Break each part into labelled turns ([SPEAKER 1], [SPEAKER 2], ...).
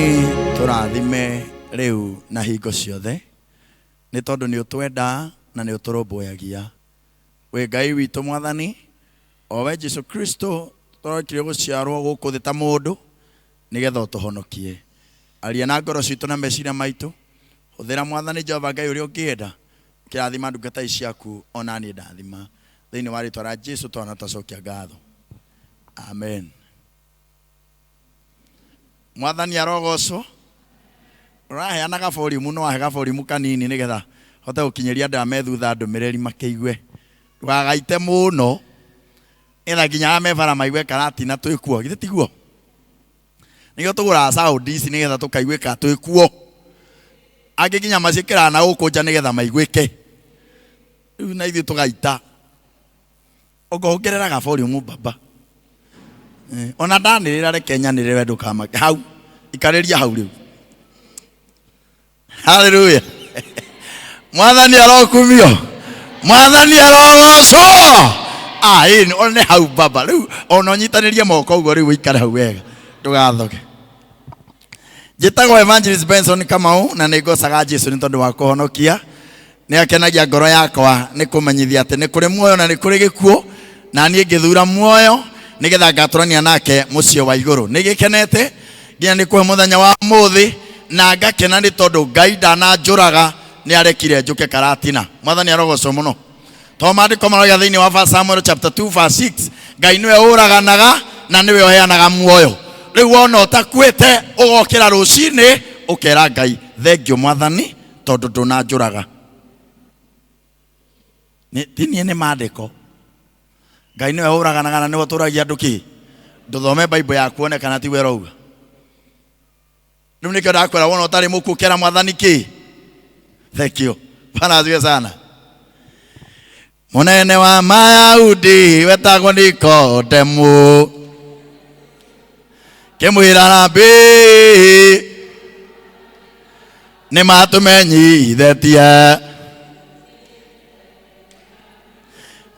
[SPEAKER 1] Mwathani tũrathime rĩu na hingo ciothe nĩ tondũ nĩ ũtwenda na nĩ ũtũrũmbũyagia. Wĩ Ngai witũ Mwathani, o we Jesu Kristo tũrokire gũciarwo gũkũ thĩ ta mũndũ nĩgetha ũtũhonokie. Aria na ngoro citũ na meciria maitũ. Hũthĩra Mwathani Jehova Ngai ũrĩa ũngĩenda ũkĩrathima ndungata ici ciaku ona niĩ ndathima. Thĩinĩ wa rĩtwa rĩa Jesu twana twacokia ngatho. Amen. Mwathani arogocwo. Ũraheana gaborimu no ahe gaborimu kanini nĩgetha hote gũkinyĩria andũ arĩa me thutha ndũmĩrĩri makĩigue. Ndũgagaite mũno nĩgetha nginya arĩa me bara maigue karatina twĩ kuo. Githĩ tiguo? Nĩkĩo tũgũraga sound ici nĩgetha tũkaiguĩka twĩ kuo. Angĩ nginya maciĩkĩraga na gũkũ nja nĩgetha maiguĩke. Rĩu na ithuĩ tũgaita. Ũngongerera ga volume baba. Eh, ona ndanĩrĩra reke nyanĩrĩre ndũkamake hau. Ikarĩria hau rĩu. Haleluya. Mwathani arokumio. Mwathani arogocwo. Ah, ĩni one hau baba. Rĩu ona ũnyitanĩrie moko ũguo rĩu ũikare hau wega. Ndũgathoge. Njĩtagwo Evangelist Benson Kamau na nĩ ngocaga Jesu nĩ tondũ wa kũhonokia. Nĩ akenagia ngoro yakwa nĩ kũmenyithia atĩ nĩ kũrĩ muoyo na nĩ kũrĩ gĩkuũ, na niĩ ngĩthura muoyo nĩgetha ngatũrania nake mũciĩ wa igũrũ. Nĩ gĩkenete nginya nĩ kũhe mũthenya wa ũmũthĩ na ngakena nĩ tondũ Ngai ndananjũraga, nĩ arekire njũke Karatina. Mwathani arogocwo mũno. To maandĩko maroiga thĩinĩ wa 1 Samuel chapter 2 verse 6, Ngai nĩwe ũraganaga na nĩwe ũheanaga muoyo. Rĩu wona ũtakuĩte ũgokĩra rũcinĩ ũkera Ngai thengiũ Mwathani tondũ ndũnanjũraga. Ti niĩ nĩ maandĩko. Ngai nĩwe ũraganaga na nĩwe ũtũragia andũ kĩ. Ndũthome Bible yaku one kana tiwe ũrauga. Rĩu nĩkĩo ndakwĩra wona ũtarĩ mũkuũ kera Mwathani kĩ. Thank you. Bwana asifiwe sana. Mũnene wa Mayahudi wetagwo Nikodemu kĩmwĩra Rabi nĩ matũmenyithĩtie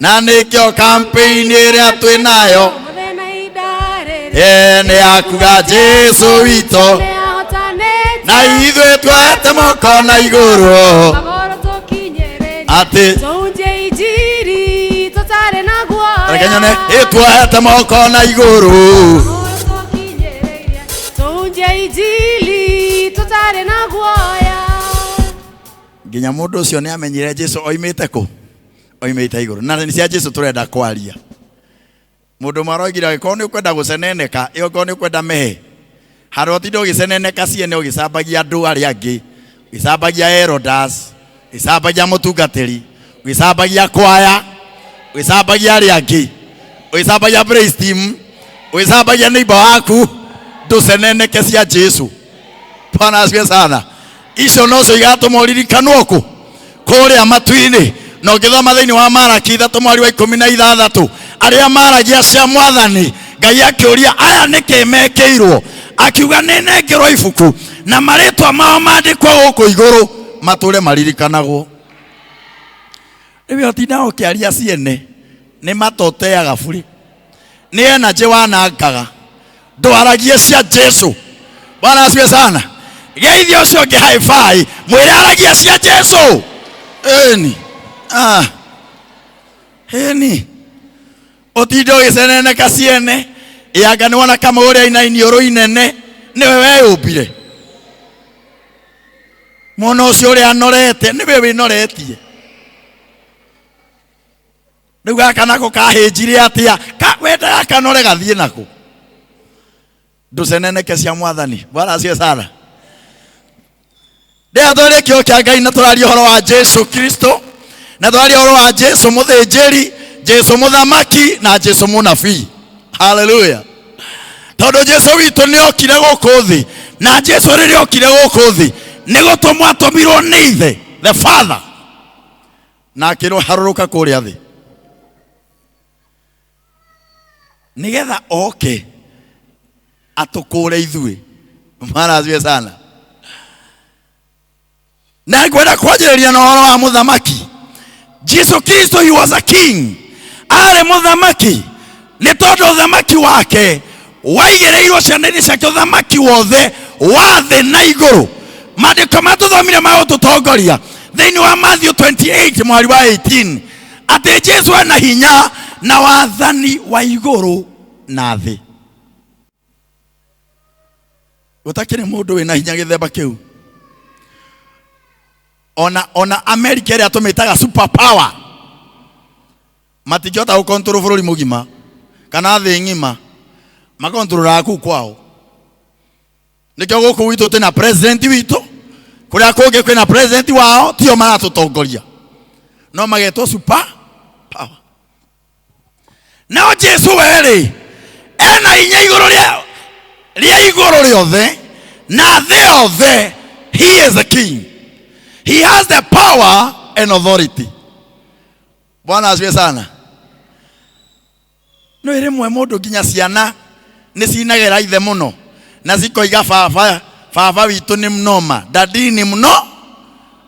[SPEAKER 1] na nĩkĩo kampeini ĩrĩa twĩ nayo ĩ nĩ yakuga Jesu witũ na ithuĩ tuoete moko na igũrũ atĩ reke nyone ĩ tuoete moko na igũrũ nginya mũndũ ũcio nĩ amenyire Jesu oimĩte kũ oimĩte igũrũ na nĩ cia Jesu tũrenda kwaria. Mũndũ ũmwe aroigire angĩkorwo nĩ ũkwenda gũceneneka, ĩ okorwo nĩ ũkwenda mehe, handũ ũtinde ũgĩceneneka ciene ũgĩcambagia andũ arĩa angĩ, ũgĩcambagia elders, ũgĩcambagia mũtungatĩri, ũgĩcambagia kwaya, ũgĩcambagia arĩa angĩ, ũgĩcambagia praise team, ũgĩcambagia neighbor waku, ndũceneneke cia Jesu. Bwana asifiwe sana. Icio nocio igatũma ũririkanwo kũ kũrĩa matu-inĩ. Na ũngĩthoma thĩinĩ wa Maraki 3 mweri wa 16, arĩa maragia cia Mwathani, Ngai akĩũria aya nĩkĩ mekĩirwo, akiuga nĩ nengerwo ibuku na marĩtwa mao mandĩkwo gũkũ igũrũ matũre maririkanagwo. Rĩu ũtindaga ũkĩaria ciene nĩ matoteaga burĩ, nĩ energy wanangaga. Ndwaragie cia Jesu. Bwana asifiwe sana. Geithia ũcio ũngĩ high five, mwĩre aragia cia Jesu. Ĩni. Ah. Ĩni. Ũtinde ũgĩceneneka ciene. Ĩanga nĩ wona kama ũrĩa ina iniũrũ inene, nĩwe weyũmbire. Mwana ũcio ũrĩa anorete, nĩwe wĩnoretie. Rĩu gaka nako kahĩnjire atĩa? Ka, wendaga kanore gathiĩ nako. Ndũceneneke cia Mwathani. Bwana asifiwe sana. Rĩrĩa twarĩ kĩo kĩa Ngai na tũraria ũhoro wa Jesu Kristo, na tũraria ũhoro wa Jesu mũthĩnjĩri, Jesu mũthamaki na Jesu mũnabii. Haleluya. Tondũ Jesu witũ nĩ okire gũkũ thĩ, na Jesu rĩrĩa okire gũkũ thĩ nĩ gũtũmwo atũmirwo nĩ Ithe, the Father, na akĩrwo harũrũka kũrĩa thĩ nĩgetha oke atũkũre ithuĩ. Bwana asifiwe sana. Na ngwenda kwanjĩrĩria na ũhoro wa mũthamaki. Jesu Kristo, he was a king, arĩ mũthamaki nĩ tondũ ũthamaki wake waigĩrĩirwo ciana-inĩ ciake. Ũthamaki wothe Wa thĩ na igũrũ. Maandĩko marĩa tũthomire ma gũtũtongoria thĩinĩ wa Matthew 28 mwari wa 18, atĩ Jesu ena hinya na wathani wa igũrũ na thĩ. Gũtakĩrĩ mũndũ wĩna hinya gĩthemba kĩu. Ona Amerika ĩrĩa tũmĩtaga super power matingĩhota gũkontrol bũrũri mũgima kana thĩ ng'ima, makontrolaga kũu kwao. Nĩkĩo gũkũ gwitũ twĩna president witũ, kũrĩa kũngĩ kwĩna president wao, tio maratũtongoria, no magetwo super power. No Jesu werĩ ena hinya igũrũ rĩa igũrũ rĩothe na thĩ yothe. He is a king, he has the power and authority. Bwana asifiwe sana. No rĩmwe mũndũ, nginya ciana nĩ cinagĩra ithe mũno na cikoiga, "Baba, baba witũ nĩ mnoma, daddy nĩ mũno,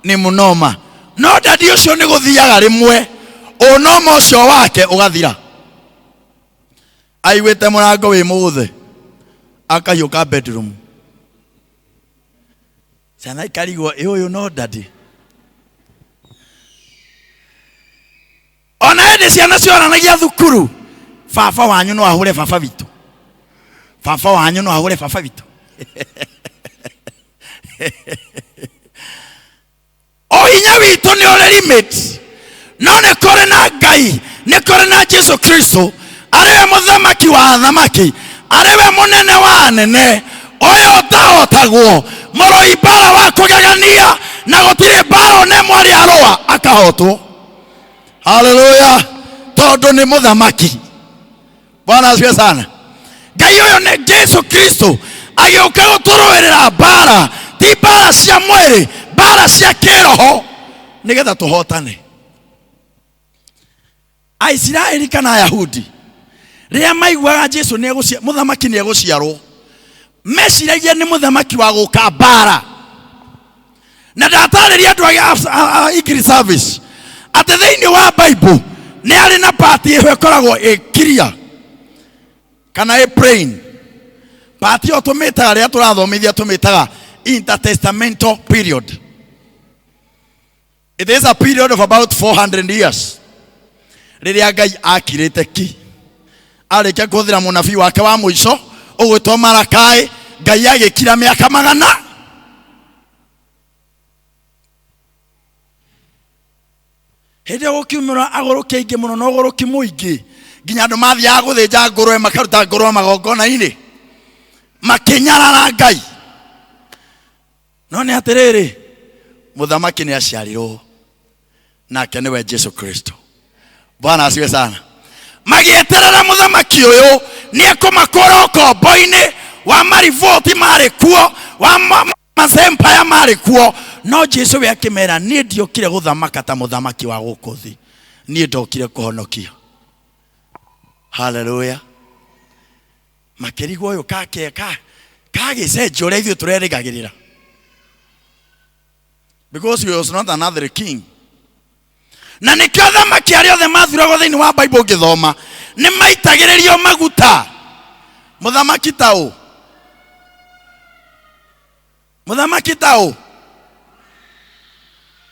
[SPEAKER 1] nĩ mũnoma." No daddy ũcio nĩ gũthiaga rĩmwe ũnoma ũcio wake ũgathira. Aiguĩte mũrango wĩ mũgũthe, akahiũka bedroom, ciana ikarigwo, "Ĩ ũyũ no daddy?" Ona hĩndĩ ciana cioranagia thukuru, "Baba wanyu no ahũre baba witũ? Baba wanyu no ahũre baba witũ?" Ũhinya witũ nĩ ũrĩ limit, no nĩ kũrĩ na Ngai, nĩ kũrĩ na Jesu Kristo, arĩ we mũthamaki wa athamaki, arĩ we mũnene wa anene, ũyũ ũtahotagwo, mũrũi mbara wa kũgegania, na gũtirĩ mbara one mwarĩ arũa akahotwo. Haleluya! Tondũ nĩ mũthamaki. Bwana asifiwe sana. Ngai ũyũ nĩ Jesu Kristo, agĩũka gũtũrũĩrĩra mbara, ti mbara cia mwĩrĩ, mbara cia kĩroho, nĩgetha tũhotane. Aisiraeli kana Ayahudi rĩrĩa maiguaga Jesu nĩ mũthamaki nĩ egũciarwo, meciragia nĩ mũthamaki wa gũka mbara. Na ndatarĩria andũ a English service atĩ thĩinĩ wa Bible nĩ arĩ na part ĩho ĩkoragwo ĩ clear kana ĩ plain. Part ĩyo tũmĩtaga, rĩrĩa tũrathomithia, tũmĩtaga intertestamental period. It is a period of about 400 years rĩrĩa Ngai akirĩte ki, arĩkia kũhũthĩra mũnabii wake wa mũico ũgwĩtwo Marakai. Ngai agĩkira mĩaka magana. Hĩndĩ ĩyo gũkiumĩra agũrũki aingĩ mũno na ũgũrũki mũingĩ, nginya andũ mathiaga gũthĩnja ngũrwe, makaruta ngũrwe magongona-inĩ, makĩnyarara Ngai. No nĩ atĩrĩrĩ, mũthamaki nĩ aciarirwo, nake nĩwe Jesu Kristo. Bwana asiwe sana. Magĩeterera mũthamaki ũyũ nĩ ekũmakũra ũkombo-inĩ wa mariboti marĩ kuo, wa masempaya marĩ kuo. No Jesu we akĩmera, "Niĩ ndiokire gũthamaka ta mũthamaki wa gũkũ thĩ, niĩ ndokire kũhonokia." Haleluya! Makĩrigwo, ũyũ kake ka kagĩcenjia ũrĩa ithuĩ tũrerĩgagĩrĩra, because he was not another king. Na nĩkĩo athamaki arĩa othe mathuragwo thĩinĩ wa Bible, ũngĩthoma, nĩ maitagĩrĩrio maguta. Mũthamaki ta ũ? Mũthamaki ta ũ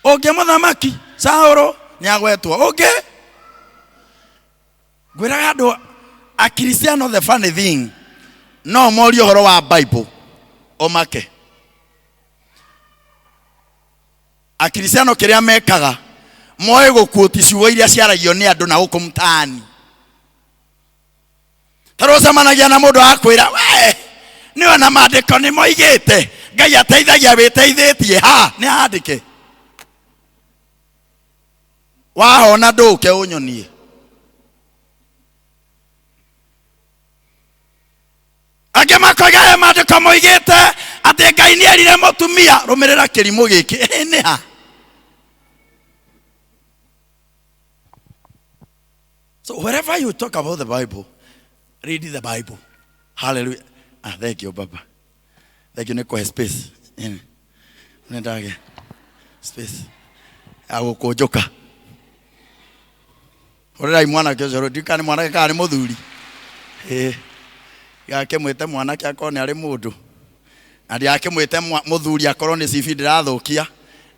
[SPEAKER 1] ũngĩ? Mũthamaki Saũlũ nĩ agwetwo. Ũngĩ ngwĩraga andũ Akristiano, the funny thing, no morie ũhoro wa Bible ũmake. Akristiano kĩrĩa mekaga, moĩ gũkuũti ciugo iria ciaragio nĩ andũ na gũkũ mtaani. Tarĩ ũcemanagia na mũndũ akwĩra, "We nĩ ona maandĩko nĩ moigĩte Ngai ateithagia wĩteithĩtie." Ha nĩ handĩke? Wahona ndũke ũnyonie. Angĩ makoiga he maandĩko moigĩte atĩ Ngai nĩ erire mũtumia rũmĩrĩra kĩrimũ gĩkĩ. Ĩ nĩ ha? So wherever you talk about the Bible, read the Bible. Hallelujah. Ah, thank you, baba, thank you. Nĩ kũhe space. Nĩ ndage space ya gũkũnjũka. Hũrĩrai mwanake ũcio, ndikana nĩ mwanake kana nĩ mũthuri. Ĩĩ, gake mwĩte mwanake akorwo nĩ arĩ mũndũ. Na ndiakĩmwĩte mũthuri akorwo nĩ cibi ndĩrathũkia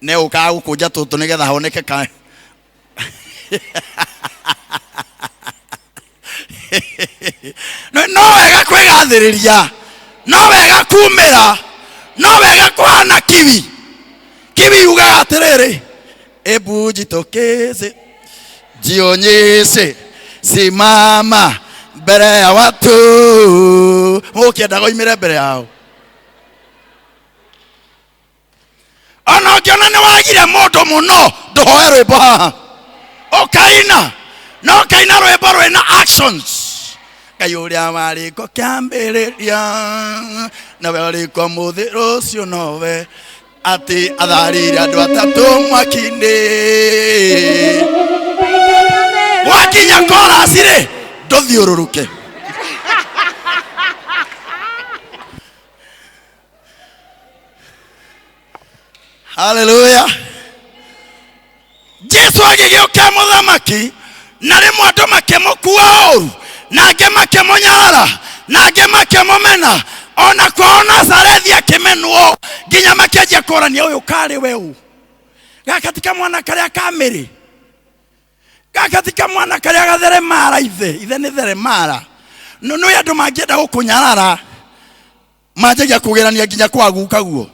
[SPEAKER 1] ne ũkaga gũkũnja tũtũ nĩgetha honeke ka no wega kwĩgathĩrĩria, no wega kumĩra, no wega kũhana kiwi. Kiwi yugaga atĩrĩrĩ, ebu jitokeze jionyeshe, simama mbere ya watu. Mũkĩendaga oimĩre mbere yao. Ona ũngĩona nĩ wagire mũndũ mũno, ndũhoe rwĩmbo haha ũkaina, no ũkaina rwĩmbo rwĩna actions. Ngai ũrĩa warĩ ko kĩambĩrĩria nawe ũrĩ ko mũthĩ rũciũ nowe atĩ atharire andũ atatũ mwaki-inĩ. Wakinya korasi rĩ, ndũthiũrũrũke. Haleluya. Jesu agĩgĩũka mũthamaki, na rĩmwe andũ makĩmũkua ũru, na angĩ makĩmũnyarara, na angĩ makĩmũmena. Ona kwao Nazarethi akĩmenwo, nginya makĩanjia kũrania, ũyũ karĩ we ũ? Gaka ti kamwana karĩa ka mĩrĩ, gaka ti kamwana karĩa gatheremara, ithe ithe nĩ theremara. No nĩ andũ mangĩenda gũkũnyarara manjagia kũgerania nginya kwa guka guo.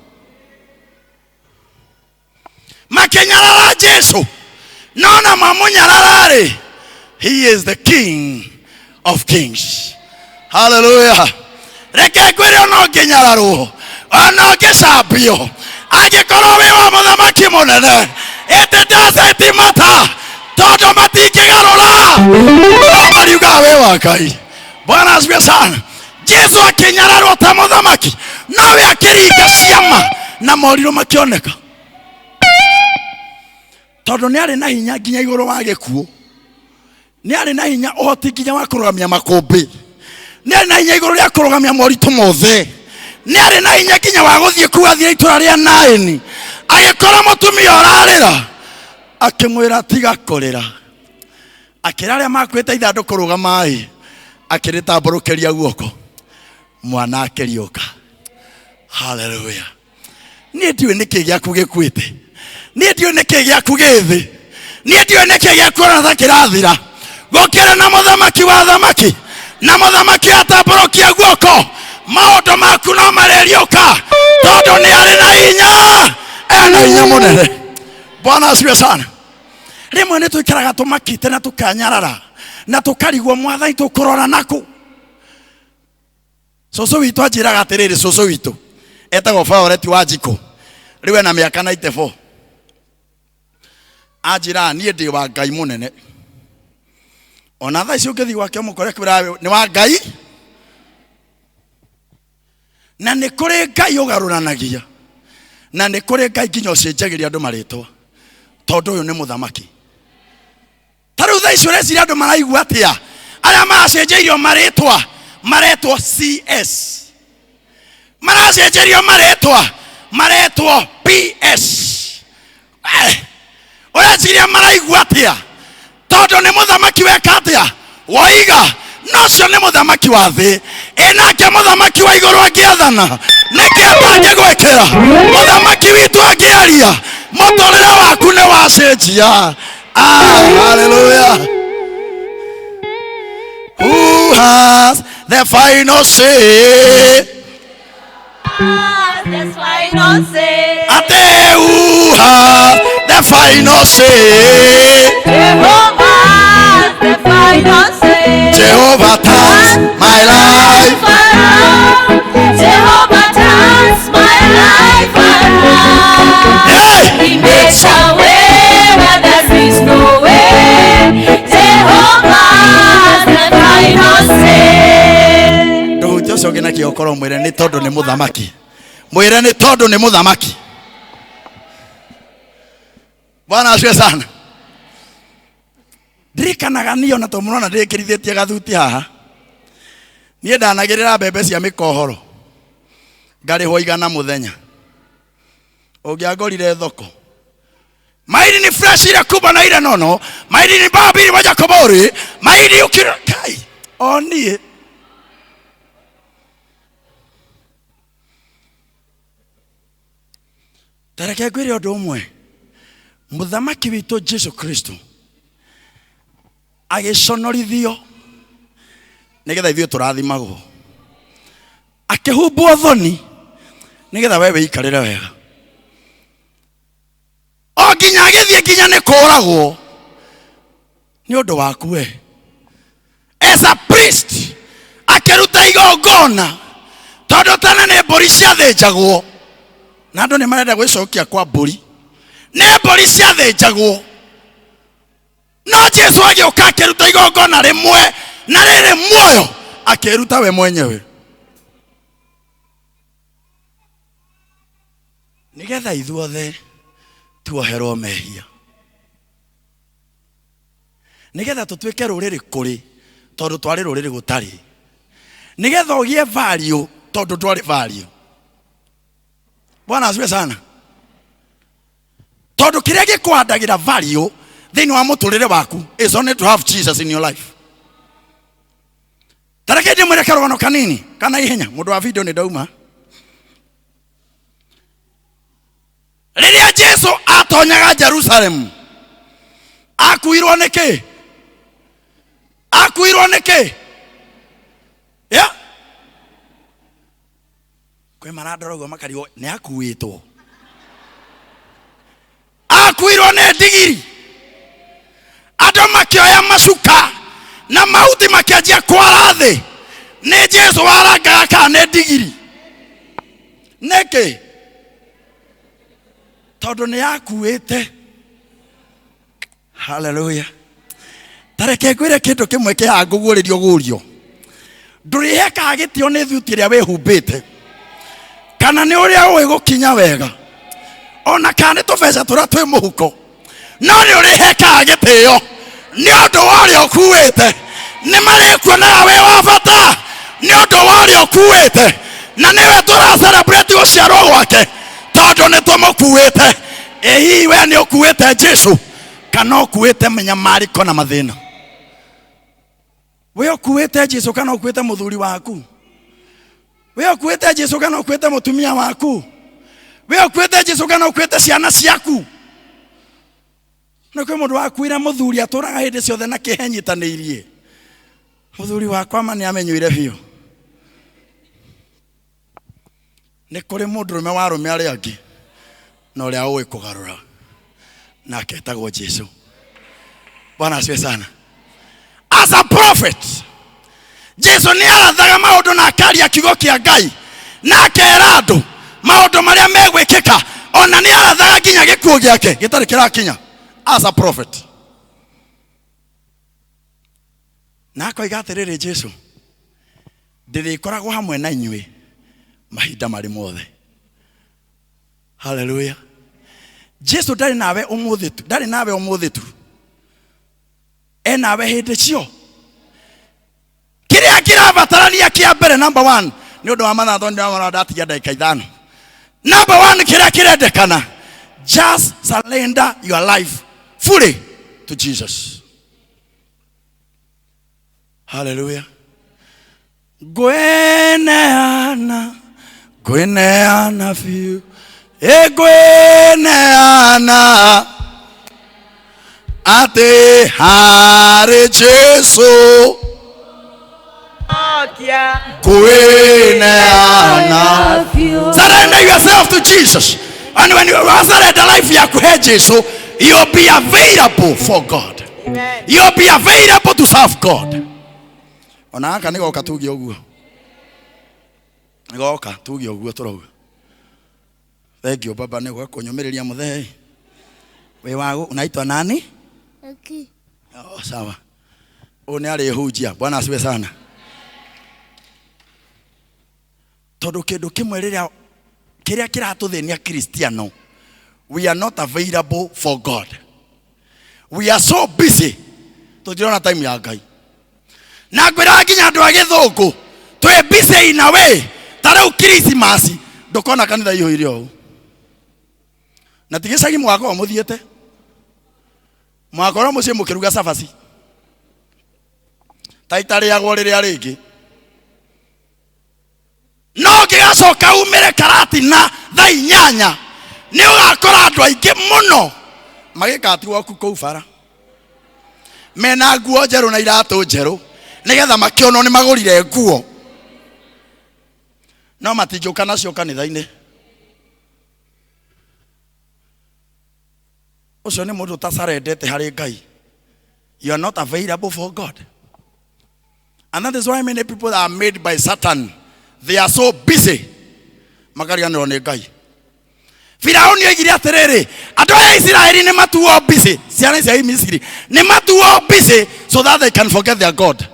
[SPEAKER 1] Makĩnyarara Jesu, no na mamũnyarara-rĩ, he is the King of kings. Hallelujah. Reke ngwĩre, ona ũngĩnyararwo, ona ũngĩcambio, angĩkorwo wĩ wa mũthamaki mũnene, it doesn't matter, tondũ matingĩgarũra no mariugaga wĩ wa Ngai. Bwana asifiwe sana. Jesu akĩnyararwo ta mũthamaki, nowe akĩringa ciama na morirũ makĩoneka, tondũ nĩ arĩ na hinya nginya igũrũ wa gĩkuũ, nĩ arĩ na hinya ũhoti nginya wa kũrũgamia makũmbĩ, nĩ arĩ na hinya igũrũ rĩa kũrũgamia moritũ mothe, nĩ arĩ na hinya nginya wa gũthiĩ kuu athiĩ itũra rĩa Naini, agĩkora mũtumia ũrarĩra, akĩmwĩra tiga kũrĩra, akĩra arĩa makuĩte ithandũkũ rũgamai, akĩrĩtambũrũkĩria guoko, mwana akĩriũka. Haleluya. Niĩ ndiũĩ nĩkĩ gĩaku gĩkuĩte, niĩ ndiũĩ nĩkĩ gĩaku gĩthĩ, niĩ ndiũĩ nĩkĩ gĩaku ona ta kĩrathira. Gũkĩrĩ na mũthamaki wa thamaki, na mũthamaki atambũrũkia guoko, maũndũ maku no marĩriũka, tondũ nĩ arĩ na hinya, ena hinya mũnene. Bwana asifiwe sana. Rĩmwe nĩ tũikaraga tũmakĩte na tũkanyarara na tũkarigwo, mwathani tũkũrora nakũ? Cũcũ witũ anjĩraga atĩrĩrĩ, cũcũ witũ etagwo Violet wa Njikũ, rĩu ena mĩaka 94. Anjĩraga niĩ ndĩ wa Ngai mũnene, ona thaa ici ũngĩthiĩ gwake ũmũkore kwĩra nĩ wa Ngai, na nĩ kũrĩ Ngai ũgarũranagia, na nĩ kũrĩ Ngai nginya ũcenjagĩria andũ marĩtwa, tondũ ũyũ nĩ mũthamaki. Ta rĩu thaa ici ũreciria andũ maraigua atĩa arĩa maracenjeirio marĩtwa, maretwo CS, maracenjerio marĩtwa, maretwo PS? Ũreciria maraigua atĩa? Tondũ nĩ mũthamaki weka atĩa woiga, no ũcio nĩ mũthamaki wa thĩ, ĩ nake mũthamaki wa igũrũ angĩathana nĩkĩ atangĩgwĩkĩra? Mũthamaki witũ angĩaria, mũtũrĩre waku nĩ wacenjia. Ah, hallelujah. Who has the final say?
[SPEAKER 2] The final say.
[SPEAKER 1] Ate, who has the final say?
[SPEAKER 2] Jehovah has the final say.
[SPEAKER 1] Jehovah turns my life.
[SPEAKER 2] Around. Jehovah turns my life around.
[SPEAKER 1] Hey!
[SPEAKER 2] He makes a way where there is no way. Jehovah has the final say.
[SPEAKER 1] Ndũhutie ũcio ũngĩ na kĩo ũkorwo mwĩre nĩ tondũ nĩ mũthamaki, mwĩre nĩ tondũ nĩ mũthamaki. Bwana asifiwe sana. Ndirikanaga niĩ ona to mũrona ndĩkĩrithĩtie gathuti haha, niĩ ndanagĩrĩra mbembe cia mĩkohoro ngarĩhwo 100 mũthenya. Ũngĩangorire thoko, mahindi ni fresh, ile kubwa na ile nono, mahindi ni mbao mbili moja kobori, mahindi ukira kai o niĩ. Ta reke ngwĩre ũndũ ũmwe, mũthamaki witũ Jesu Kristo agĩconorithio nĩgetha ithuĩ tũrathimagwo, akĩhumbwo thoni nĩgetha we wĩikarĩre wega, o nginya agĩthiĩ nginya nĩ kũragwo nĩ ũndũ waku we. As a priest akĩruta igongona, tondũ tene nĩ mbũri ciathĩnjagwo, na andũ nĩ marenda gwĩcokia kwa mbũri. Nĩ mbũri ciathĩnjagwo, no Jesu agĩũka akĩruta igongona rĩmwe na rĩrĩ muoyo, akĩruta we mwenyewe nĩgetha ithuothe tuoherwo mehia, nĩgetha tũtuĩke rũrĩrĩ kũrĩ, tondũ twarĩ rũrĩrĩ gũtarĩ, nĩgetha ũgĩe value tondũ ndwarĩ value. Bwana asifiwe sana. Tondũ kĩrĩa gĩkũhandagĩra value thĩinĩ wa mũtũrĩre waku is only to have Jesus in your life. Tareke ndĩmwĩre karũgano kanini kana ihenya, mũndũ wa video nĩ ndauma. Rĩrĩa Jesu atonyaga Jerusalemu, akuirwo nĩ kĩ? Akuirwo nĩ kĩ? Ya kwĩ marandora ũguo makarigwo nĩ akuĩtwo. Akuirwo nĩ ndigiri. Andũ makĩoya macuka na mahuti makĩanjia kwara thĩ. Nĩ Jesu warangaga kana nĩ ndigiri? Nĩkĩ? Tondũ nĩ yakuĩte. Haleluya. Tareke ngwĩre kĩndũ kĩmwe kĩhaha ngũguũrĩrio gũrio. Ndũrĩhekaga gĩtĩo nĩ thuti ĩrĩa wĩhumbĩte, kana nĩ ũrĩa ũĩ gũkinya wega, ona kana nĩ tũbeca tũrĩa twĩ mũhuko, no nĩ ũrĩhekaga gĩtĩo nĩ ũndũ wa ũrĩa ũkuĩte. Nĩ marĩkuonaga wĩ wa bata nĩ ũndũ wa ũrĩa ũkuĩte, na nĩwe tũra celebrate gũciarwo gwake tondũ nĩ tũmũkuĩte. Ĩ hihi we nĩ ũkuĩte Jesu kana ũkuĩte mĩnyamarĩko na mathĩna? We ũkuĩte Jesu kana ũkuĩte mũthuri waku? We ũkuĩte Jesu kana ũkuĩte mũtumia waku? We ũkuĩte Jesu kana ũkuĩte ciana ciaku? Nĩ kwĩ mũndũ wakuire mũthuri atũraga hĩndĩ ciothe na kĩhenyitanĩirie. Mũthuri wakwa ma nĩ amenyuire biũ. Nĩ kũrĩ mũndũrũme wa arũme arĩa angĩ na ũrĩa ũĩ kũgarũra, nake etagwo Jesu. Bwana asifiwe sana. As a prophet, Jesu nĩ arathaga maũndũ na akaria kiugo kĩa Ngai na akera andũ maũndũ marĩa megwĩkĩka, ona nĩ arathaga nginya gĩkuũ gĩake gĩtarĩ kĩrakinya. As a prophet, na akoiga atĩrĩrĩ, Jesu, ndĩrĩkoragwo hamwe na inyuĩ mahinda marĩ mothe. Haleluya. Jesu ndarĩ nawe ũmũthĩ tu, ndarĩ nawe ũmũthĩ tu, e nawe hĩndĩ cio. Kĩrĩa kĩrabatarania kĩa mbere, number one, nĩ ũndũ wa mathaa tondũ ndĩramona ndatigia ndagĩka 5. Number one, kĩrĩa kĩrendekana, just surrender your life fully to Jesus. Haleluya. Ngwĩneana, ngwĩneana biũ, ĩ ngwĩneana atĩ harĩ Jesu. Ngwĩneana. Surrender yourself to Jesus. And when you surrender life yaku he Jesu, you'll be available for God. You'll be available to serve God. Ona gaka nĩ goka tuge ũguo, nĩ goka tuge ũguo tũrauga. Thank you baba nĩ gwa kũnyũmĩrĩria mũthee. Wĩ wa unaitwa nani?
[SPEAKER 3] Aki.
[SPEAKER 1] Oh, sawa. Ũyũ nĩ arĩhunjia. Bwana asifiwe sana. Tondũ kĩndũ kĩmwe rĩrĩa kĩrĩa kĩratũthĩnia Kristiano, we are not available for God. We are so busy, tũtirona time ya Ngai. Na ngwĩraga nginya andũ a gĩthũngũ twĩ busy in a way, ta rĩu Christmas ndũkona kanitha ihũire ũũ, na ti gĩcagi mũgakorwo mũthiĩte, mũgakorwo mũciĩ mũkĩruga cabaci ta itarĩagwo rĩrĩa rĩngĩ, no ngĩgacoka umĩre karatina thaa 8. Nĩ ũgakora andũ aingĩ mũno magĩkatiwo kũu bara mena nguo njerũ na iratũ njerũ nĩgetha makĩonwo nĩ magũrire nguo, no matingĩũka nacio kanitha-inĩ. Ũcio nĩ mũndũ ũtacarendete harĩ Ngai. You are not available for God. And that is why many people are made by Satan. They are so busy makariganĩrwo nĩ Ngai. Firauni oigire atĩrĩrĩ, andũ aya a Isiraeli nĩ matuo busy, ciana cia Misiri nĩ matuo busy so that they can forget their God.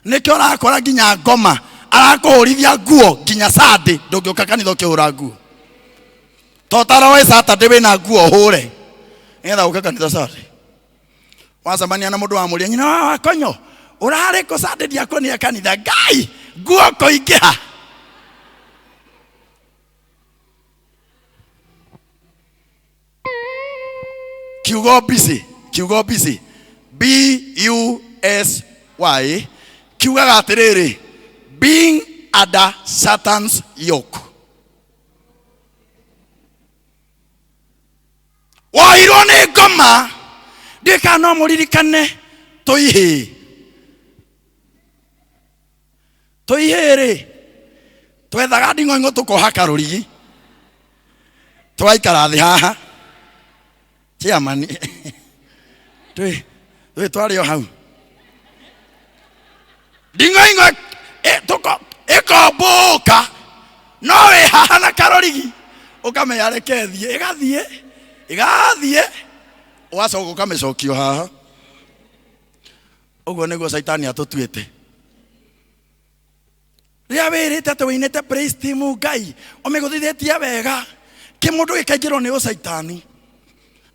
[SPEAKER 1] Nĩkĩo ũrakora nginya ngoma arakũhũrithia nguo nginya Sunday, ndũngĩũka kanitha ũkĩhũra nguo. To taroe Saturday wĩna nguo ũhũre nĩgetha ũke kanitha Sunday. Wacemania na mũndũ wamũria nyina wa wakonyo ũrarĩ kũ Sunday ndiakuonire kanitha, Ngai nguo kũingĩha. Kiugo busy, kiugo busy, B U S Y, kiugaga atĩrĩrĩ, being under Satan's yoke. Woirwo nĩ ngoma, ndiũĩ kana no mũririkane tũihĩĩ. Tũihĩĩ rĩ, twethaga nding'oing'o tũkoha karũrigi, tũgaikara thĩ haha chairman, twĩ twĩ twarĩ o hau nding'oing'o ĩkombũka, no wĩ haha na karũrigi ũkamenya reke thiĩ, ĩgathiĩ ĩgathiĩ, ũgacoka ũkamĩcokio haha. Ũguo nĩguo Caitani atũtuĩte. Rĩrĩa wĩrĩte atĩ wĩinĩte praise team Ngai ũmĩgũthithĩtie wega, kĩmũndũ gĩkaingĩrwo nĩ ũcaitani,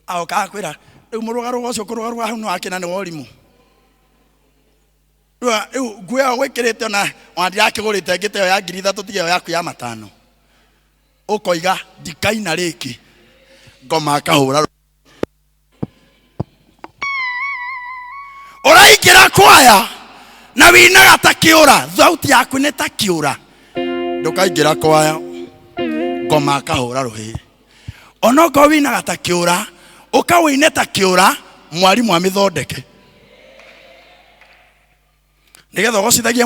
[SPEAKER 1] agoka akwĩra rĩu mũrũgarũga ũcio kũrũgarũga hau nĩ wakĩna nĩ worimũ. Rĩu nguo ĩyo gwĩkĩrĩte ona ndirakĩgũrĩte ngĩte ĩyo ya 3000 tiga ĩyo yaku ya 5. Ũkoiga ndikaina rĩngĩ, ngoma akahũra. Ũraingĩra kwaya na winaga ta kĩũra, thauti yaku nĩ ta kĩũra, ndũkaingĩra kwaya, ngoma akahũra rũhĩ. Onokorwo winaga ta kĩũra, ũkawĩine ta kĩũra, mwarimũ amĩthondeke nĩgetha ũgocithagie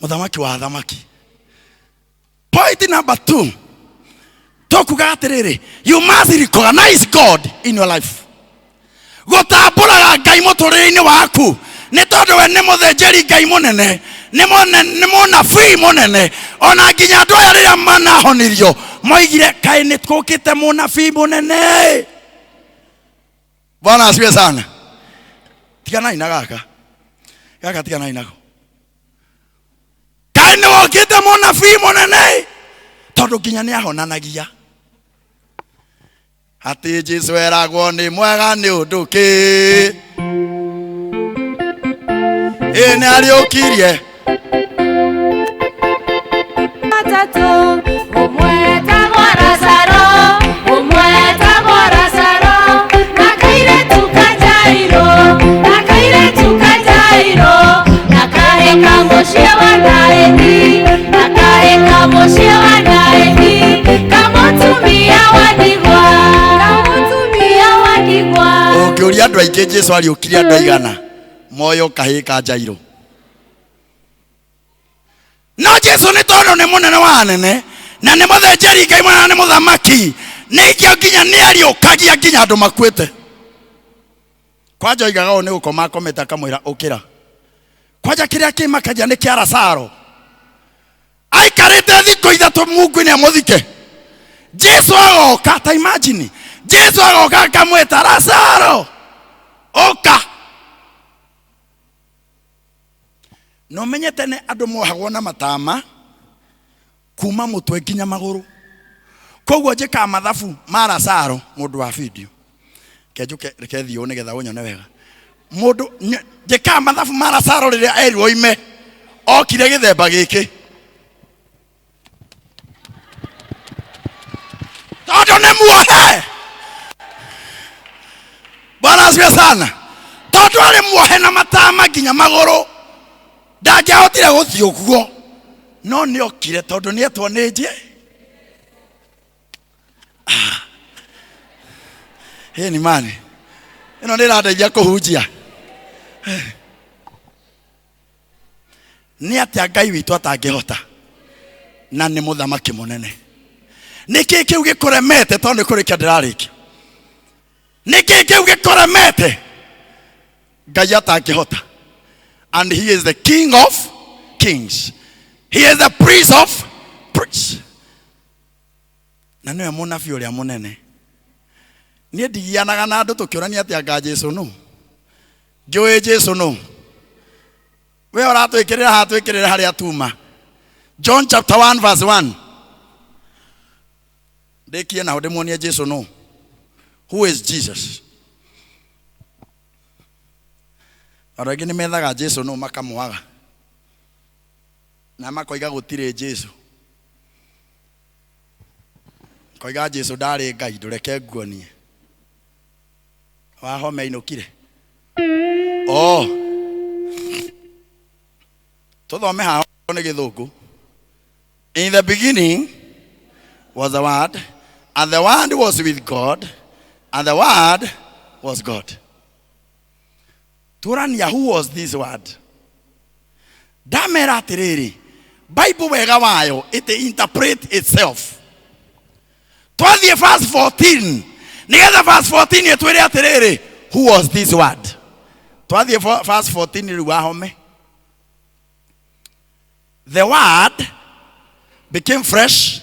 [SPEAKER 1] mũthamaki wa athamaki. Point number 2, tũkuga atĩrĩrĩ, you must recognize God in your life. Gũtambũraga Ngai mũtũrĩre-inĩ waku, nĩ tondũ we nĩ mũthĩnjĩri Ngai mũnene, nĩ mũnabii mũnene. Ona nginya andũ aya rĩrĩa manahonirio moigire kaĩ nĩ kũkĩte mũnabii mũnene. Bwana asifiwe sana. Tiganai na gaka gaka, tiganai nako. Kaĩ nĩ wokĩte mũnabii mũnene, tondũ nginya nĩ ahonanagia. Atĩ Jesu eragwo nĩ mwega nĩ ũndũ kĩ, ĩ nĩ ariũkirie
[SPEAKER 2] Matatu, ũmwe etagwo Lazaro, ũmwe etagwo Lazaro, na kairĩtu ka Jairũ, na kairĩtu ka Jairũ, na kahĩ ka mũciĩ wa Naini, na kahĩ ka mũciĩ wa Naini, kamũtumia wa ndigwa, kamũtumia wa ndigwa.
[SPEAKER 1] Ũngĩũria andũ aingĩ Jesu ariũkirie andũ aigana, moyo kahĩ ka Jairũ. No Jesu nĩ tondũ nĩ mũnene wa anene na nĩ mũthĩnjĩri Ngai mũnene na nĩ mũthamaki, nĩkĩo nginya nĩ ariũkagia nginya andũ makuĩte. Kwanja oigaga ũũ nĩ gũkoma akomete akamwĩra ũkĩra. Kwanja kĩrĩa kĩmakagia nĩ kĩa Lazaro, aikarĩte thikũ ithatũ mungu-inĩ amũthike. Jesu agoka, ta imagine Jesu agoka akamwĩta Lazaro ũka. Na ũmenye tene andũ mohagwo na matama kuma mũtwe nginya magũrũ. Koguo njĩkaga mathabu ma Lazaro mũndũ wa video, kenjuke reke thiĩ ũũ nĩgetha ũnyone wega. Mũndũ njĩkaga mathabu ma Lazaro rĩrĩa erirwo oime, okire gĩthemba gĩkĩ, tondũ nĩ muohe. Bwana asifiwe sana. Tondũ arĩ muohe na matama nginya magũrũ, ndangĩahotire gũthiĩ ũguo, no nĩ okire tondũ nĩ etwo nĩ nje. Hĩ ni mani ĩno nĩ ĩrandeithia kũhunjia. Nĩ atĩa Ngai witũ atangĩhota na nĩ mũthamaki mũnene? Nĩ kĩĩ kĩu gĩkũremete? Tondũ nĩ kũrĩkia ndĩrarĩkia. Nĩ kĩĩ kĩu gĩkũremete Ngai atangĩhota? And he is the King of kings, he is the Prince of priests, na nĩwe mũnabii ũrĩa mũnene. Niĩ ndigianaga na andũ tũkĩũrania atĩ anga Jesu nũ. Njũĩ Jesu nũ. We ũratwĩkĩrĩra haha, twĩkĩrĩre harĩa tuma. John chapter 1 verse 1. Ndĩkie naho ndĩmuonie Jesu nũ. Who is Jesus? Andũ aingĩ nĩ methaga Jesu nũ makamwaga na makoiga gũtirĩ Jesu. Koiga Jesu ndarĩ Ngai. Ndũreke nguonie. Wahome ainũkire. Oh, tũthome haha nĩ gĩthũngũ. In the beginning was the Word, and the Word was with God, and the Word was God. Tũrania, who was this Word? Ndamera atĩrĩrĩ, Bible wega wayo, it interpret itself. Twathiĩ verse 14 nĩgetha verse 14 ĩtwĩre atĩrĩrĩ, who was this Word? Twathiĩ verse 14 rĩu wahome. The Word became flesh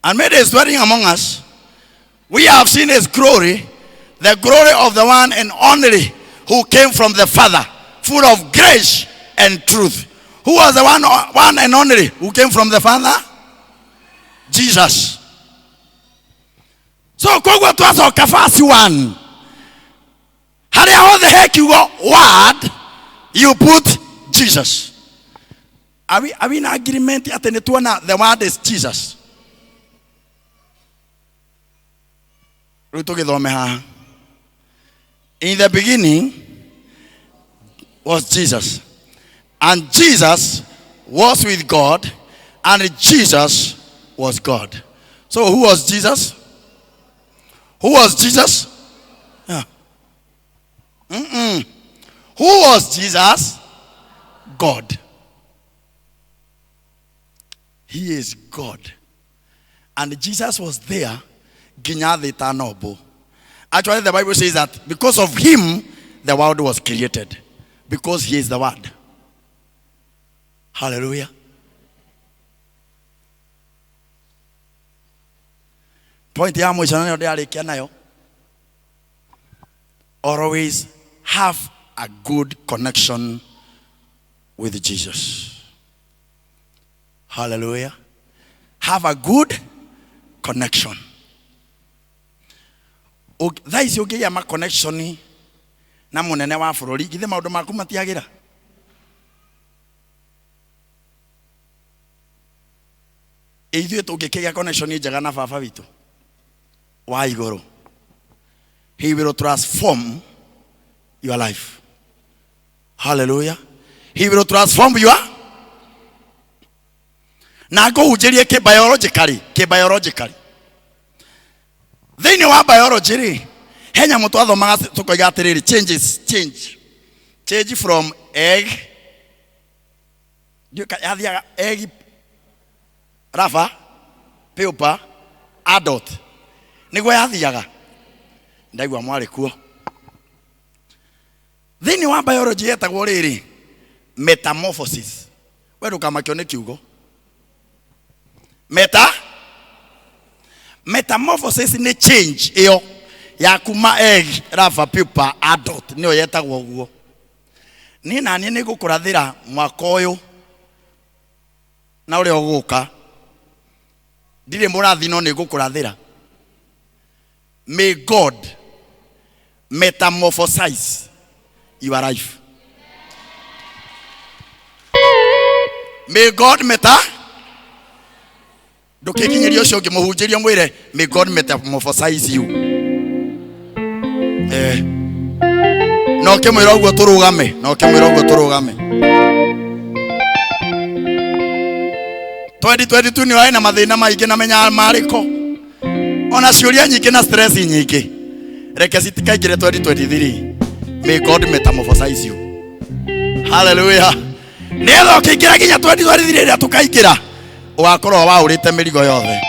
[SPEAKER 1] and made his dwelling among us. We have seen his glory, the glory of the one and only who came from the Father, full of grace and truth. Who was the one and only who came from the Father? Jesus. So koguo twacoka verse 1, harĩa hothe he kiugo Word, you put Jesus. Are we in agreement atĩ nĩ tuona the Word is Jesus? Rĩu tũgĩthome haha. In the beginning was Jesus, and Jesus was with God, and Jesus was God. So who was Jesus? Who was Jesus? Yeah. Who was Jesus? God. He is God. And Jesus was there nginya thĩ ĩtanombwo. Actually, the Bible says that because of him, the world was created. Because he is the Word. Hallelujah. Point ya mũico na nĩyo ndĩrarĩkia nayo. Always have a good connection with Jesus. Hallelujah. Have a good connection. Thaa ici ũngĩgĩa ma connection na mũnene wa bũrũri, githĩ maũndũ maku matiagĩra? Ithuĩ tũngĩkĩgĩa connection njega na baba witũ wa igũrũ, he will transform your life. Hallelujah. He will transform your na ngũhunjĩrie kĩ-biologically, kĩ-biologically. Thĩinĩ wa biology rĩ, he nyamũ twathomaga tũkoiga atĩrĩrĩ, changes, change change from egg. Ndiũĩ yathiaga egg, larva, pupa, adult, nĩguo yathiaga. Ndaigua mwarĩ kuo. Thĩinĩ wa biology yetagwo rĩrĩ metamorphosis. We ndũkamakio nĩ kiugo meta. Metamorphosis nĩ change ĩyo ya kuma egg, larva, pupa, adult, nĩyo yetagwo ũguo. Niĩ na niĩ nĩ ngũkũrathĩra mwaka ũyũ na ũrĩa ũgũka. Ndirĩ mũrathi, no nĩ ngũkũrathĩra. May God metamorphosize your life. May God meta ndũkĩkinyĩria ũcio ũngĩ, mũhunjĩrie mwĩre, "May God metamorphosize you." Eh. Na ũkĩmwĩra ũguo tũrũgame, na ũkĩmwĩra ũguo tũrũgame. 2022 nĩ warĩ na mathĩna maingĩ na menya marĩko. Ona ciũria nyingĩ na stress nyingĩ, reke citikaingĩre 2023. May God metamorphosize you. Hallelujah. Nĩgetha ũkĩingĩra nginya 2023 ĩrĩa tũkaingĩra, ũgakorwo waũrĩte mĩrigo yothe.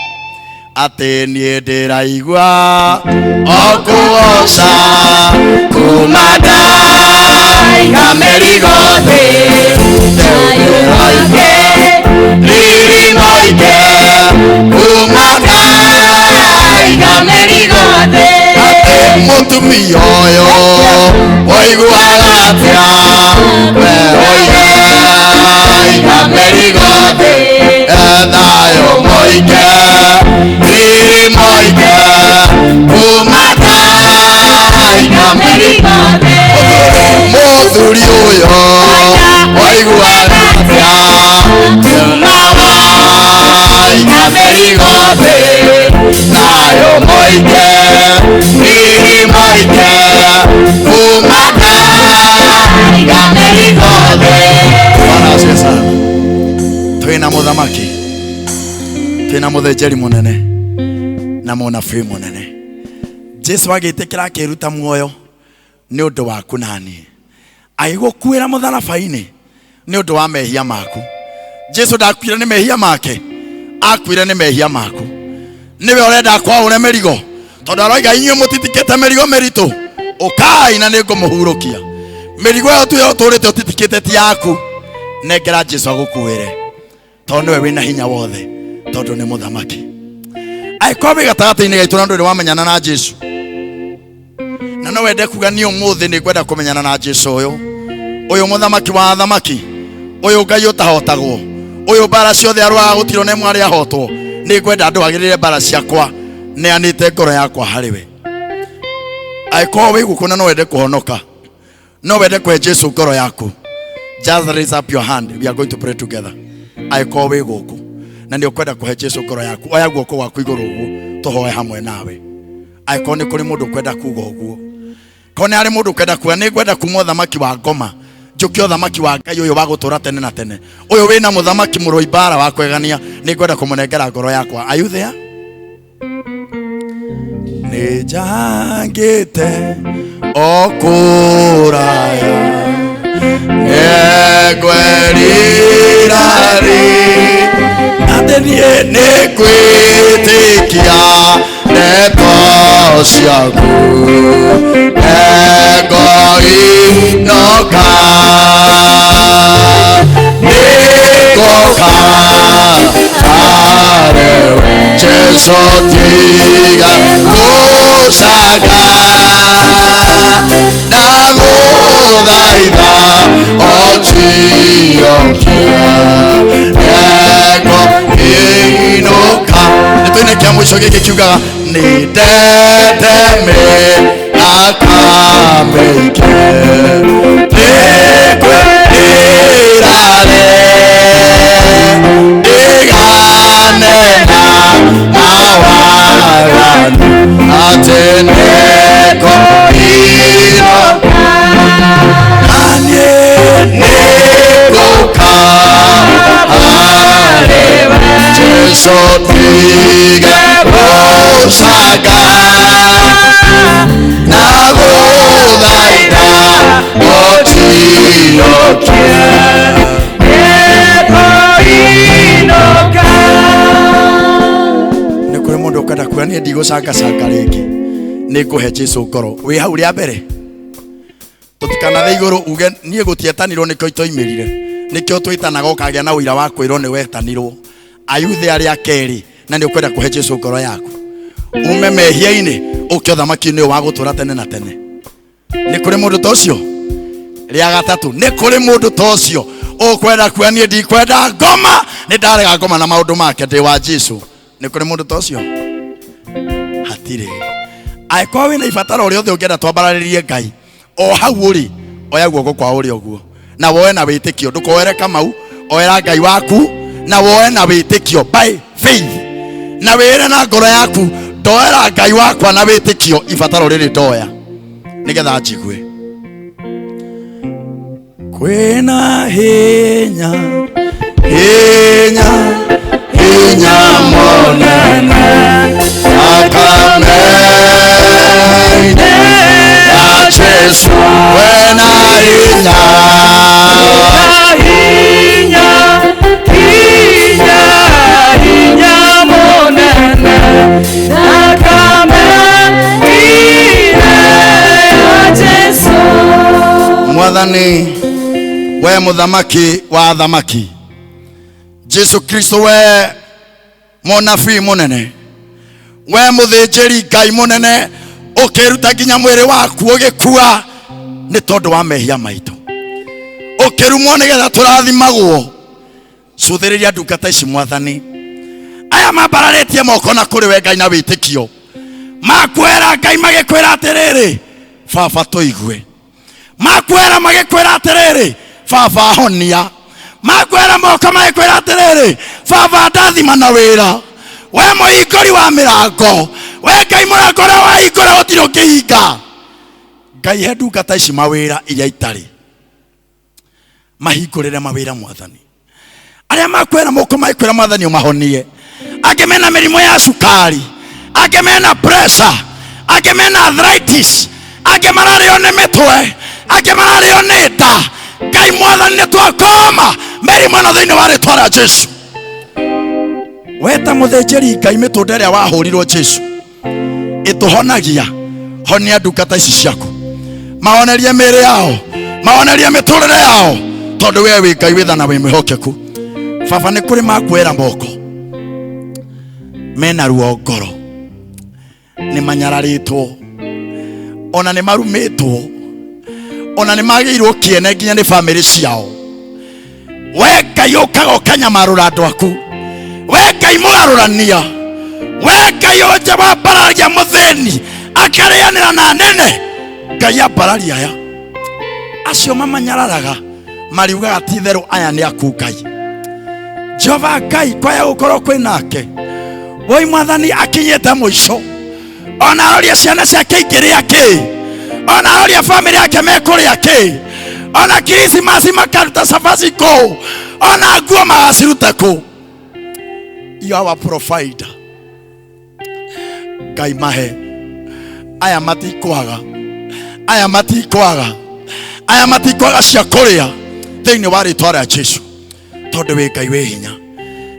[SPEAKER 1] Atĩ niĩ ndĩraigua o kũgoca kuma ndaiga mĩrigo thĩ,
[SPEAKER 2] Wake
[SPEAKER 1] riri moike kuma ndaiga
[SPEAKER 2] mĩrigo thĩ.
[SPEAKER 1] Atĩ mũtumia ũyũ ũiguaga atĩa we oiga mĩrigo thĩ, thayũ mũingĩ, riri mũingĩ kuma ndaiga mĩrigo. Mũthuri ũyũ ũiguaga atĩa kuma waiga mĩrigo thĩ, thayũ mũingĩ, riri mũingĩ kuma ndaiga mĩrigo thĩ. Bwana asifiwe sana. Twĩna mũthamaki, twĩna mũthĩnjĩri mũnene na mũnabii mũnene. Jesu agĩtĩkĩra akĩruta muoyo nĩ ũndũ waku na niĩ, agĩgũkuĩra mũtharaba-inĩ nĩ ũndũ wa mehia maku. Jesu ndakuire nĩ mehia make, akuire nĩ mehia maku. Nĩwe ũrenda kwaũre mĩrigo, tondũ aroiga inyuĩ mũtitikĩte mĩrigo mĩritũ, ũkai na nĩ ngũmũhurũkia. Mĩrigo ĩyo tu ũtũrĩte ũtitikĩte ti yaku, nengera Jesu agũkuĩre, tondũ nĩwe wĩna hinya wothe, tondũ nĩ mũthamaki. Angĩkorwo wĩ gatagatĩ-inĩ gaitũ na ndũrĩ wamenyana na Jesu, na no wende kuga niĩ ũmũthĩ nĩ ngwenda kũmenyana na Jesu ũyũ, ũyũ mũthamaki wa athamaki, ũyũ Ngai ũtahotagwo, ũyũ mbara ciothe arũaga gũtirĩ ona ĩmwe arĩa ahotwo, nĩ ngwenda ndũagĩrĩre mbara ciakwa, neanĩte ngoro yakwa harĩ we. Angĩkorwo wĩ gũkũ na no wende kũhonoka, no wende kũhe Jesu ngoro yaku, just raise up your hand, we are going to pray together. Angĩkorwo wĩ gũkũ na nĩ ũkwenda kũhe Jesu ngoro yaku, oya guoko gwaku igũrũ ũguo tũhoe hamwe nawe. Angĩkorwo nĩ kũrĩ mũndũ ũkwenda kuga ũguo, korwo nĩ harĩ mũndũ ũkwenda kuga nĩ ngwenda kuma ũthamaki wa ngoma njũke ũthamaki wa Ngai ũyũ wa gũtũra tene na tene, ũyũ wĩna mũthamaki mũrũi mbara wa kwegania, nĩ ngwenda kũmũnengera ngoro yakwa. Are you there? Nĩ njangĩte o kũraya, nĩngwerira rĩ atĩ niĩ nĩ ngwĩtĩkia ndeto ciaku, nĩngũinũka, nĩngũka harĩwe Jesu, tiga gũcanga, ndagũthaitha ũnjiyũkie, nĩngũinũka. Nĩ tũine kĩa mũico gĩkĩ kiugaga nĩ ndete mĩaka mĩingĩ, nĩngwĩrira rĩ ndigane na mawaganu, atĩ nĩngũinũka, na niĩ nĩngũka harĩwe Jesu, tige gũcanga, ndagũthaitha ũnjiyũkie, nĩngũinũka. Nĩ kũrĩ mũndũ ũkwenda kuga niĩ ndigũcangacanga rĩngĩ, nĩ ngũhe Jesu ngoro. Wĩ hau rĩa mbere, tũtikanathiĩ igũrũ uge niĩ gũtietanirwo nĩkĩo itoimĩrire, nĩkĩo twĩtanaga ũkagĩa na ũira wa kwĩrwo nĩ wetanirwo. Ayuthi arĩa kerĩ na nĩ ũkwenda kũhe Jesu ngoro yaku, ume mehia-inĩ ũke ũthamaki-inĩ ũyũ wa gũtũra tene na tene. Nĩ kũrĩ mũndũ ta ũcio? Rĩa gatatũ, nĩ kũrĩ mũndũ ta ũcio ũkwenda kuga niĩ ndikwenda ngoma, nĩ ndarega ngoma na maũndũ make, ndĩ wa Jesu. Nĩ kũrĩ mũndũ ta ũcio? Hatirĩ. Angĩkorwo wĩna ibataro rĩothe ũngĩenda twambararĩrie Ngai, o hau ũrĩ, oya guoko kwa ũrĩa ũguo na woe na wĩtĩkio, ndũkoere Kamau, oera Ngai waku na woe na wĩtĩkio, by faith, na wĩre na ngoro yaku, ndoera Ngai wakwa na wĩtĩkio ibataro rĩrĩ ndoya nĩgetha njigue. Kwĩna hinya, hinya, hinya mũnene. Jesu wena hinya.
[SPEAKER 2] Hinya, hinya, hinya munene. Thakame ine ya Jesu.
[SPEAKER 1] Mwathani we muthamaki wa athamaki, Jesu Kristo we munabii munene, we muthinjiri Ngai munene, ukiruta nginya mwiri waku ugikua ni tondu wa mehia maitu, ukirumwo nigetha turathimagwo. Cuthiriria ndungata ici Mwathani, aya mambararitie moko na kuri we Ngai na witikio, makwera Ngai magikwira atiriri, baba tuigue. Makwera magikwira atiriri, baba honia. Makwera moko magikwira atiriri, baba ndathima na wira. We muhingũri wa mirango, we Ngai murango uria wahingũra gũtirĩ ũngĩhinga. Ngai he ndungata ici mawĩra iria itarĩ, mahingũrĩre mawĩra Mwathani. Arĩa makwĩra moko magĩkwĩra Mwathani ũmahonie. Angĩ mena mĩrimũ ya cukari, angĩ mena pressure, angĩ mena arthritis, angĩ mararĩo nĩ mĩtwe, angĩ mararĩo nĩ nda. Ngai Mwathani nĩ twakoma mĩrimũ ĩno thĩinĩ wa rĩtwa rĩa Jesu. Weta mũthĩnjĩri Ngai mĩtũnda ĩrĩa wahũrirwo Jesu ĩtũhonagia, honia ndungata ici ciaku, mahonerie mĩĩrĩ yao, mahonerie mĩtũrĩre yao, tondũ we wĩ Ngai wĩ tha na wĩ mwĩhokeku. Baba nĩ kũrĩ makwĩra moko mena ruo ngoro, nĩ manyararĩtwo, ona nĩ marumĩtwo, ona nĩ magĩirwo kĩene nginya nĩ bamĩrĩ ciao. We Ngai ũkaga ũkanyamarũra andũ aku, we Ngai mũgarũrania, we Ngai ũnje wambararia mũthĩni akarĩanĩra na nene. Ngai ambararia aya acio mamanyararaga mariugaga ti itherũ aya nĩ aku Ngai. Jehova Ngai kwaya gũkorwo kwĩ nake, woi Mwathani akinyĩte mũico, ona aroria ciana ciake ikĩrĩa kĩ, ona aroria bamĩrĩ yake mekũrĩa kĩ, ona Krismasi makaruta cabaci kũ, ona nguo magaciruta kũ. You are our provider. Ngai mahe aya matikwaga, aya matikwaga, aya matikwaga cia kũrĩa thĩinĩ wa rĩtwa rĩa Jesu, tondũ wĩ Ngai wĩ hinya.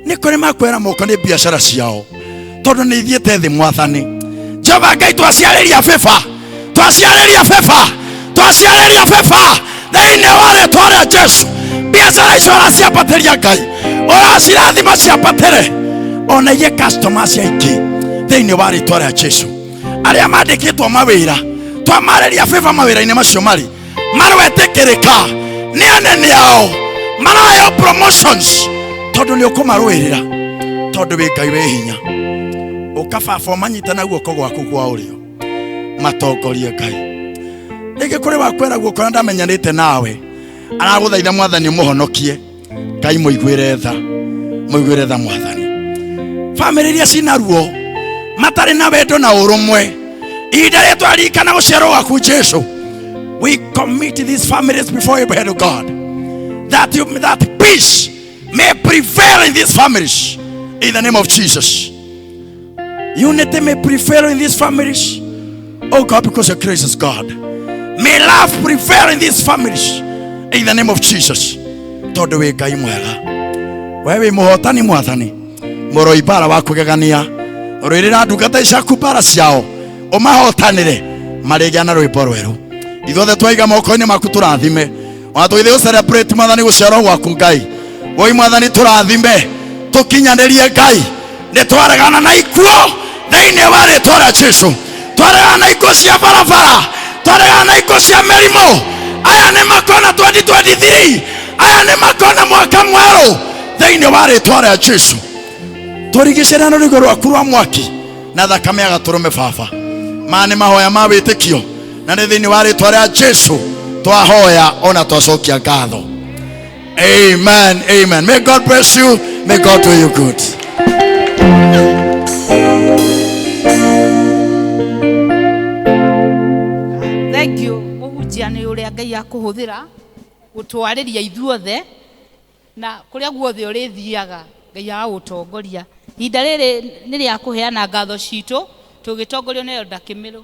[SPEAKER 1] Nĩ kũrĩ makwĩra moko nĩ biacara ciao, tondũ nĩ ithiĩte thĩ Mwathani. Jehova Ngai twaciarĩria bĩba, twaciarĩria bĩba, twaciarĩria bĩba thĩinĩ wa rĩtwa rĩa Jesu. Biacara icio ũraciambatĩria Ngai, ũracirathima ciambatĩre, ona iye customers aingĩ thĩinĩ wa rĩtwa rĩa Jesu. Arĩa mandĩkĩtwo mawĩra, twamarĩria bĩba mawĩra-inĩ macio marĩ marwetĩkĩrĩka nĩ anene ao, maraheo promotions tondũ nĩ ũkũmarũĩrĩra, tondũ wĩ Ngai wĩ hinya. Ũka baba ũmanyite na guoko gwaku kwa ũrĩo, matongorie Ngai. Rĩngĩ kũrĩ wakwĩra guoko na ndamenyanĩte nawe, aragũthaitha Mwathani ũmũhonokie. Ngai mũiguĩre tha, mũiguĩre tha Mwathani. Bamĩrĩ iria cina ruo, matarĩ na wendo na ũrũmwe, ihinda rĩrĩa twaririkana gũciarwo gwaku Jesu, we commit these families before you, head of God, that you, that peace may prevail in these families in the name of Jesus. Unity may prevail in these families, oh God, because your grace is God. May love prevail in these families in the name of Jesus. Tondũ wĩ Ngai mwega, we wĩ mũhotani Mwathani, mũroi mbara wa kũgegania, rũĩrĩra ndungata ciaku mbara ciao, ũmahotanĩre marĩgĩa na rwĩmbo rwerũ. Ithuothe twaiga moko-inĩ maku tũrathime, ona tũgĩthiĩ gũ celebrate Mwathani gũciarwo gwaku Ngai. Woi Mwathani tũrathime, tũkinyanĩrie Ngai. Nĩ twaregana na ikuũ thĩinĩ wa rĩtwa rĩa Jesu, twaregana na ikuũ cia barabara, twaregana na ikuũ cia mĩrimũ. Aya nĩ makona 2023, aya nĩ makona mwaka mwerũ thĩinĩ wa rĩtwa rĩa Jesu. Tũrigicĩria na rũrigo rwaku rwa mwaki na thakame ya gatũrũme baba. Maya nĩ mahoya ma wĩtĩkio, na nĩ thĩinĩ wa rĩtwa rĩa Jesu twahoya ona twacokia ngatho. Amen, amen. May God bless you. May God do you good.
[SPEAKER 3] Thank you mũhunjia nĩ ũrĩa Ngai akũhũthĩra gũtwarĩria ithuothe na kũrĩa guothe ũrĩthiaga Ngai agagũtongoria. Ihinda rĩrĩ nĩ rĩa kũheana ngatho citũ tũgĩtongorio nĩ Elder Kĩmĩrũ.